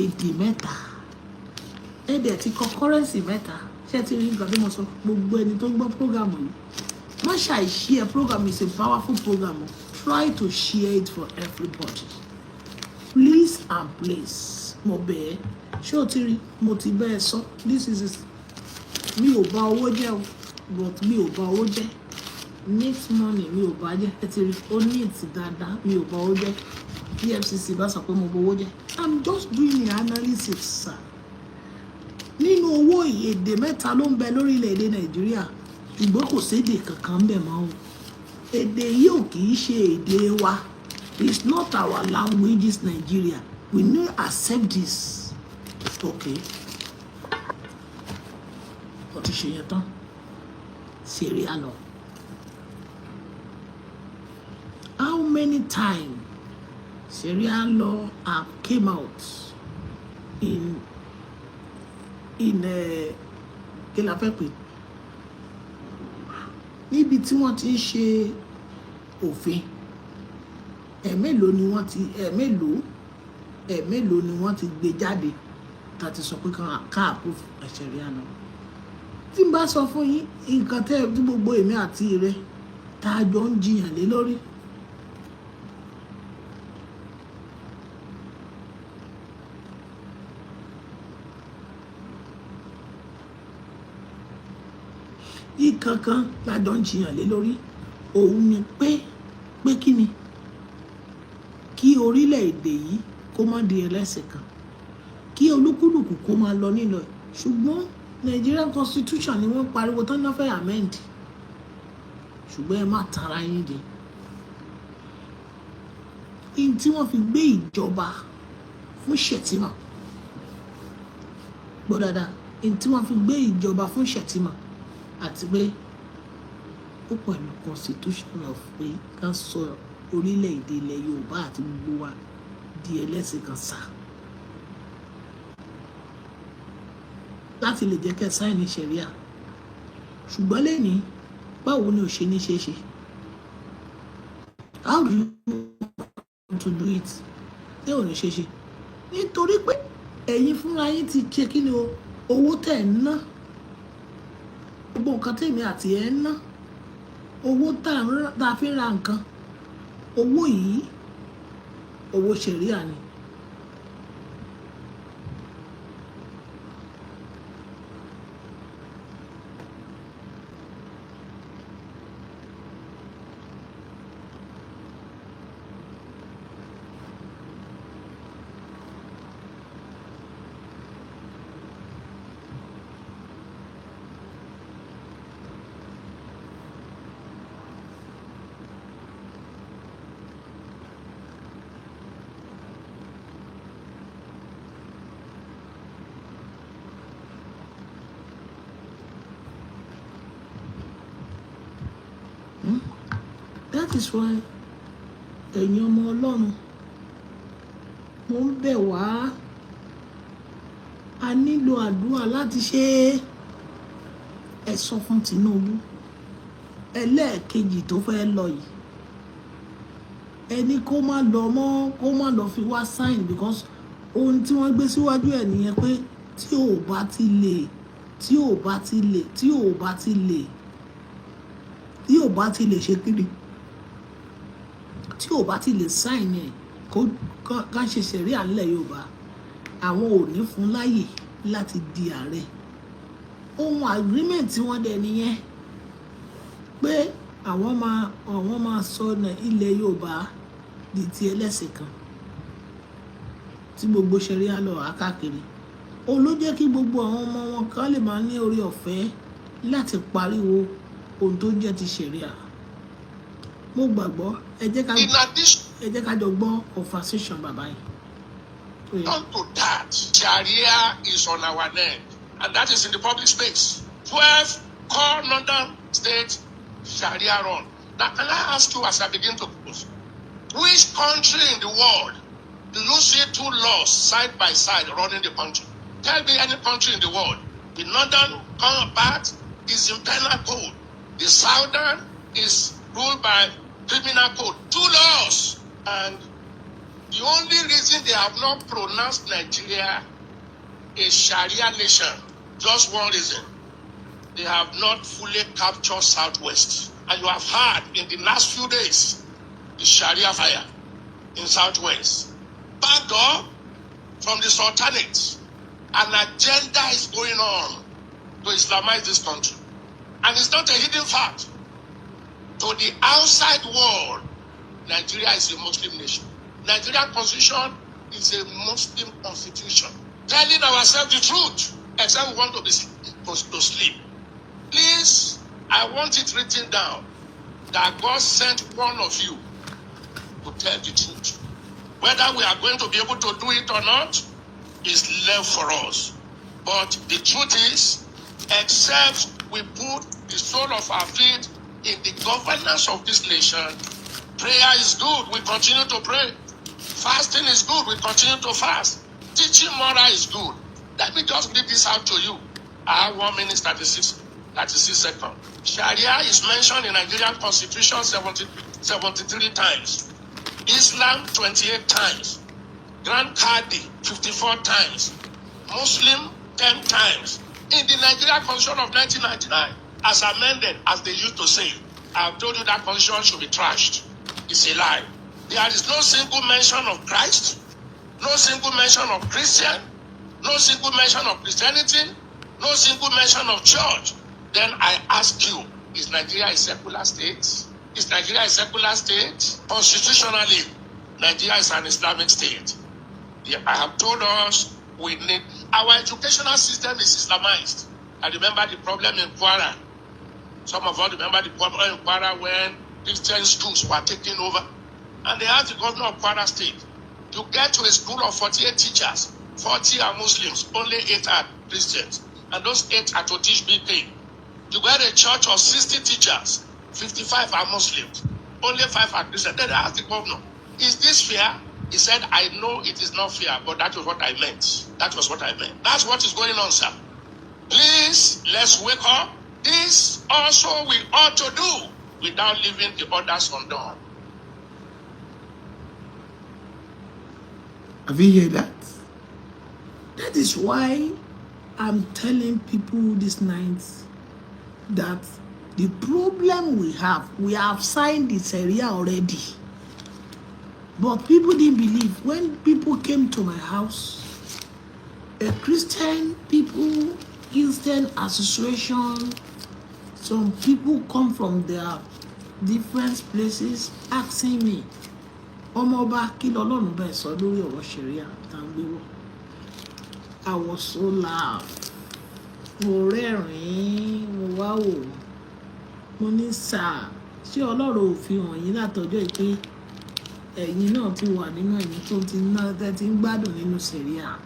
èdè mẹ́ta, èdè ti kọ currency mẹ́ta. Ṣé ẹ ti rí nǹkan tí mo sọ? Gbogbo ẹni tó ń gbọ́ program yìí, má ṣàì share program. Is a powerful program. Try to share it for everybody, please and please. Mo bẹ̀ ẹ́. Ṣé o ti rí? Mo ti bẹ́ẹ̀ sọ. This is it. Mi ò bà owó jẹ́ o, but mi ò bà owó jẹ́. Neat money, mi ò bà jẹ́. Ẹ ti rí, ó neat dáadáa. Mi ò bà owó jẹ́. EFCC bá sọ pé mo bà owó jẹ́, I'm just doing the analysis, sir. Nínú owó, èdè mẹ́ta ló ń bẹ lórílẹ̀‐èdè Nàìjíríà, ṣùgbọ́n kò sédè kankan ń bẹ mọ́ o. Èdè yìí ò kì í ṣe èdè wa. It's not our language, is Nigeria. We no accept this. Okay, ó ti ṣe yẹn tán. Sharia law, how many times Sharia law have came out in kí la fẹ́ pè, níbi tí wọ́n ti ń ṣe òfin? Ẹ̀mélòó ni wọ́n ti, ẹ̀mélòó ni wọ́n ti gbé jáde tá a ti sọ pé ká approve Sharia law? Tí n bá sọ fún yín nǹkan tẹ́ tí gbogbo èmi àti rẹ tá a jọ ń jiyàn lé lórí, ìkankan la jọ ń jiyàn lé lórí, òun ni pé kí ni kí orílẹ̀-èdè yìí kó má di ẹlẹ́sìn kan, kí olúkúlùkù kó máa lọ nílò ẹ̀. Ṣùgbọ́n Nigerian constitution ni wọ́n pariwo tán náà fẹ́ amend. Ṣùgbọ́n ẹ má tara yín jẹ. In tí wọ́n fi gbé ìjọba fún Shettima, gbọ́ dáadáa, in tí wọ́n fi gbé ìjọba fún Shettima àti pé ó pẹ̀lú constitution of pé ká sọ orílẹ̀-èdè ilẹ̀ Yorùbá àti gbogbo wa di ẹlẹ́sìn kan sá, láti lè jẹ́ kẹ́ sign ṣẹ̀ríà. Ṣùgbọ́n lẹ́ni, báwo ni ò ṣe ní ṣe é ṣe? How do you want to do it tí ò ní ṣe ṣe? Nítorí pé ẹ̀yin fúnra yín ti ṣe kí ni o, owó tẹ̀ ń ná, gbogbo nǹkan tèmi àti ẹ̀ ń ná, owó tá a fi ń ra nǹkan, owó yìí, owó ṣẹ̀ríà ni. That is why, ẹ̀yin ọmọ Ọlọ́run, mo ń bẹ̀ wá, a nílò àdúrà láti ṣe é. Ẹ sọ fún Tinubu, ẹlẹ́ẹ̀kejì tó fẹ́ lọ yìí, ẹni kó má lọ mọ́, kó má lọ fi wá sign, because ohun tí wọ́n gbé síwájú ẹ̀ nìyẹn pé tí ò bá ti lè ṣe kiri, tí ò bá ti lè sign ẹ̀, kó ká ṣe ṣẹ̀ríà nílẹ̀ Yorùbá, àwọn ò ní fún láyè láti di ààrẹ. Ohun agreement tí wọ́n dẹ̀ nìyẹn pé Àwọn máa sọ ilẹ̀ Yorùbá di ti ẹlẹ́sìn kan tí gbogbo Sharia law káàkiri. Òun ló jẹ́ kí gbogbo àwọn ọmọ wọn kan lè máa ní orí ọ̀fẹ́ láti pariwo ohun tó jẹ́ ti Sharia. Mo gbàgbọ́, ẹ jẹ́ ká In addition ẹ jẹ́ ká jọ gbọ́ conversation bàbá yìí. Ó yá. to that, Sharia is on our neck, and that is in the public space. 12 core northern states, Sharia run. Now, can I ask you as I begin to close, which country in the world do you see two laws side by side running the country? Tell me any country in the world. The northern part is in penal code. The southern is ruled by criminal code. Two laws. And the only reason they have not pronounced Nigeria a Sharia nation, just one reason. They have not fully captured Southwest. And you have heard in the last few days, the Sharia fire in Southwest. Backed up from the Sultanate. An agenda is going on to Islamize this country. And it's not a hidden fact. To the outside world, Nigeria is a Muslim nation. Nigeria constitution is a Muslim constitution. Telling ourselves the truth, except we want to sleep. Please, I want it written down that God sent one of you to tell the truth. Whether we are going to be able to do it or not is left for us. But the truth is, except we put the sole of our feet in the governance of this nation, prayer is good. We continue to pray. Fasting is good. We continue to fast. Teaching moral is good. Let me just read this out to you. I have 1 minute 36 seconds. Sharia is mentioned in Nigerian Constitution 70, 73 times. Islam 28 times. Grand Qadi 54 times. Muslim 10 times. In the Nigeria Constitution of 1999, as amended, as they used to say, I've told you that constitution should be trashed. It's a lie. There is no single mention of Christ, no single mention of Christian, no single mention of Christianity, no single mention of church. Then I ask you, is Nigeria a secular state? Is Nigeria a secular state? Constitutionally, Nigeria is an Islamic state. Yeah, I have told us we need our educational system is Islamized. I remember the problem in Kwara. Some of us remember the problem in Kwara when Christian schools were taken over. And they asked the governor of Kwara State to get to a school of 48 teachers, 40 are Muslims, only 8 are Christians. And those 8 are to teach BK. You get a church of 60 teachers, 55 are Muslims, only 5 are Christians. Then they asked the governor, "Is this fair?" He said, "I know it is not fair, but that was what I meant. That was what I meant." That's what is going on, sir. Please, let's wake up. This also we ought to do without leaving the others undone. Have you heard that? That is why I'm telling people this night that the problem we have signed the Sharia already. But people didn't believe. When people came to my house, a Christian people, Christian association, some people come from their different places asking me, "Ọmọọba, kí lọ́lọ́run bẹ́ẹ̀ sọ lórí ọ̀rọ̀ Sharia tá à ń gbé wọ̀?" I was so laugh. Mo rẹ́rìn-ín, mo wá wò ó. Mo ní, "Sir, ṣé Ọlọ́run ò fi hàn yín látọjọ́ yìí pé ẹ̀yin náà ti wà nínú ẹ̀mí tó ti ná tẹ́ ti ń gbádùn nínú Sharia?"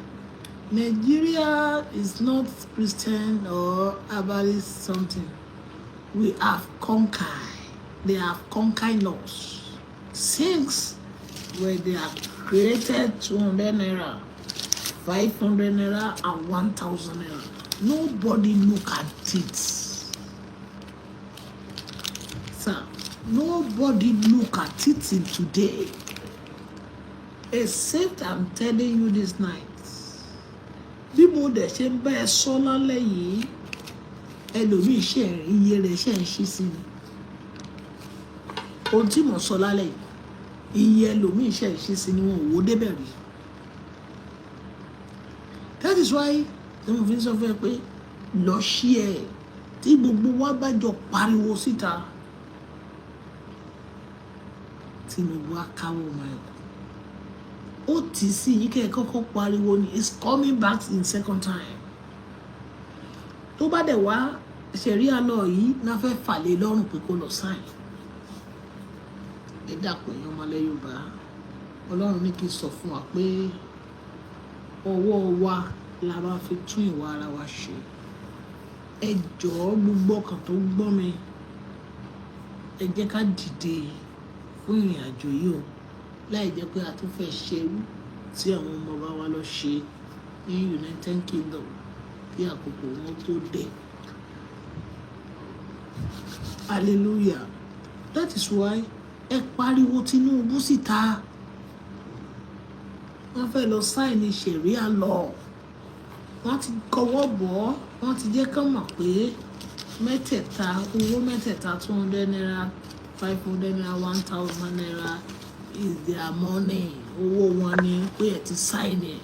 Nigeria is not Christian or herbalist something. We have conquered. They have conquered us. Since where they have created 200 naira, 500 naira, and 1,000 naira. Nobody look at it. Sir, nobody look at it till today. Except I'm telling you this night. Bí mo dẹ̀ ṣe ń bá ẹ sọ lálẹ́ yìí, ẹlòmíì ṣe iye rẹ̀ ṣe ń ṣí sí ni. Ohun tí mò ń sọ lálẹ́ yìí, iye ẹlòmíì ṣe ń ṣí sí ni, wọn ò wó débẹ̀ rí. That is why tí mo fi ń sọ fún ẹ pé lọ ṣí ẹ, tí gbogbo wa bá jọ pariwo síta. Tinubu á káwọ́ ọmọ ẹ̀ kú. Ó tì í sí yín kẹ́ ẹ kọ́kọ́ pariwo ni, it's coming back in second time. Tó bá dẹ̀ wá Sharia law yìí náà fẹ́ fà lé lọ́rùn pé kó lọ sign. Ẹ dàpọ̀, èèyàn ọmọlẹ́ Yorùbá, Ọlọ́run ní kí n sọ fún wa pé ọwọ́ wa la máa fi tún ìwà ara wa ṣe. Ẹ jọ̀ọ́, gbogbo ọkàn tó gbọ́ mi, ẹ jẹ́ ká dìde fún ìrìn àjò yìí o, láì jẹ́ pé a tún fẹ́ ṣerú tí àwọn ọmọ bá wa lọ ṣe ní United Kingdom kí àkókò wọn tó dé. Hallelujah. That is why ẹ pariwo Tinubu síta. Wọ́n fẹ́ lọ sign Sharia law. Wọ́n ti kọwọ́ bọ̀ ọ́, wọ́n ti jẹ́ kán mọ̀ pé mẹ́tẹ̀ẹ̀ta, owó mẹ́tẹ̀ẹ̀ta, ₦200, ₦500, ₦1,000 is their money. Owó wọn ni pé ẹ ti sign ẹ̀.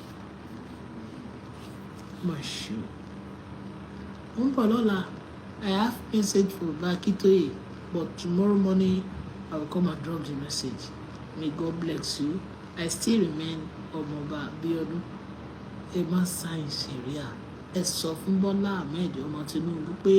Mà ṣe o. Ó ń bọ̀ lọ́la. I have message for Bakitoye, but tomorrow morning I will come and drop the message. May God bless you. I still remain Ọmọọba Abiodun. Ẹ má sign Sharia. Ẹ sọ fún Bọ́lá Ahmed ọmọ Tinubu pé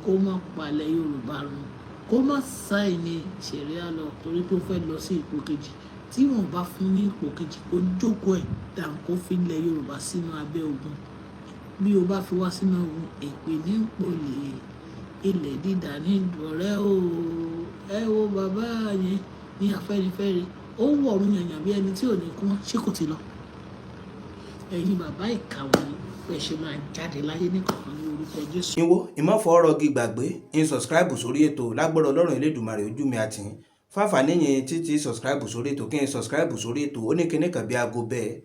kó má palẹ̀ Yorùbá run, kó má sign Sharia law, torí pé ó fẹ́ lọ sí ipò kejì. Tí wọ́n bá fún ní ipò kejì, kó jókòó ẹ̀ dàn, kó fi ilẹ̀ Yorùbá sínú abẹ́ ogun. Bí o bá fi wá sínú ogun, èpè ní pòlè ilẹ̀ dídà ní ìdọ̀rẹ́ o. Ẹ wo bàbá yẹn ní Afẹ́nifẹ́re, ó wọ̀ ọ̀run yànyàn bí ẹni tí ò ní kú mọ́. Ṣé kò ti lọ? Ẹ̀yin bàbá ìkà wọ̀nyí, bẹ́ẹ̀ ṣe máa jáde láyé ní kọ̀ọ̀kan ní orúkọ Jésù. Ìwọ ìmọ̀fọ́ gi gbàgbé ń subscribe sórí ètò. Lágbọ́dọ̀ Ọlọ́run Elédùmarè, ojú mi àtìyín fáfàní yẹn títí. Subscribe sórí ètò, kí n subscribe sórí ètò. Ó ní kíní kan bí aago bẹ́ẹ̀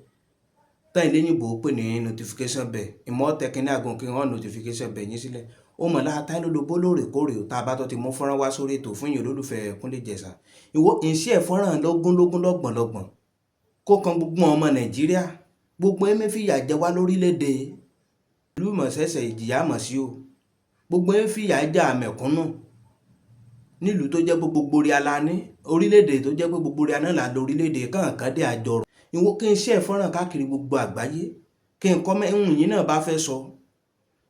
tán ìléyìnbó pè ní notification bell. Ìmọ̀ tẹ kíní aago kí wọ́n notification bell yín sílẹ̀. Ó mọ̀ láta lólobó lóòrèkóòrè tá a bá tó ti mú fọ́nrán wá sórí ètò fún yín, olólùfẹ́ Kúnlé Ìjẹ̀ṣà. Ìwọ ìṣe ẹ̀ fọ́nrán lógún lógún, lọ́gbọ̀n lọ́gbọ̀n, kó kan gbogbo ọmọ Nàìjíríà, gbogbo ẹ̀mí fìyà jẹ wá lórílẹ̀‐èdè ìlú ìmọ̀ṣẹ̀ṣẹ̀ ìjìyà mọ̀ sí o. Gbogbo ẹ̀ fìyà jẹ àmẹ̀kúnnù nílùú tó jẹ́ pé gbogbo rí ala ní orílẹ̀-èdè, tó jẹ́ pé gbogbo rí aná là ń lo orílẹ̀-èdè kànkan dé àjọrò. Ìwọ kí n ṣe fọ́nrán káàkiri gbogbo àgbáyé, kí n kọ́ mẹ́ ń yín náà bá fẹ́ sọ,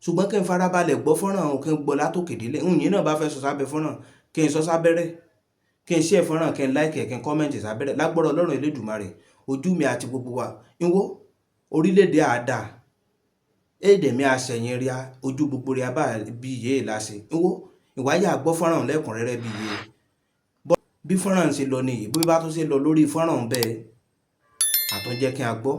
ṣùgbọ́n kí n farabalẹ̀ gbọ́ fọ́nrán ọ̀hún, kí n gbọ́ látòkè délẹ̀. Ń yín náà bá fẹ́ sọ sábẹ́ fọ́nrán, kí n sọ sábẹ́rẹ́, kí n ṣe fọ́nrán, kí n like, kí n comment sábẹ́rẹ́. Lágbọ́rọ̀ Ọlọ́run Elédùmarè, ojú mi àti gbogbo wa. Ìwọ orílẹ̀-èdè àdá èdè mi àṣẹyìn ríà, ojú gbogbo ríà bá bí yé láṣẹ. Ìwọ ìwáyà gbọ́ fọ́nrán lẹ́kùnrẹ́rẹ́ bí yé bí fọ́nrán ṣe lọ nìyí. Bí bá tún ṣe lọ lórí fọ́nrán bẹ́ẹ̀, àtúnjẹ́ kí a gbọ́.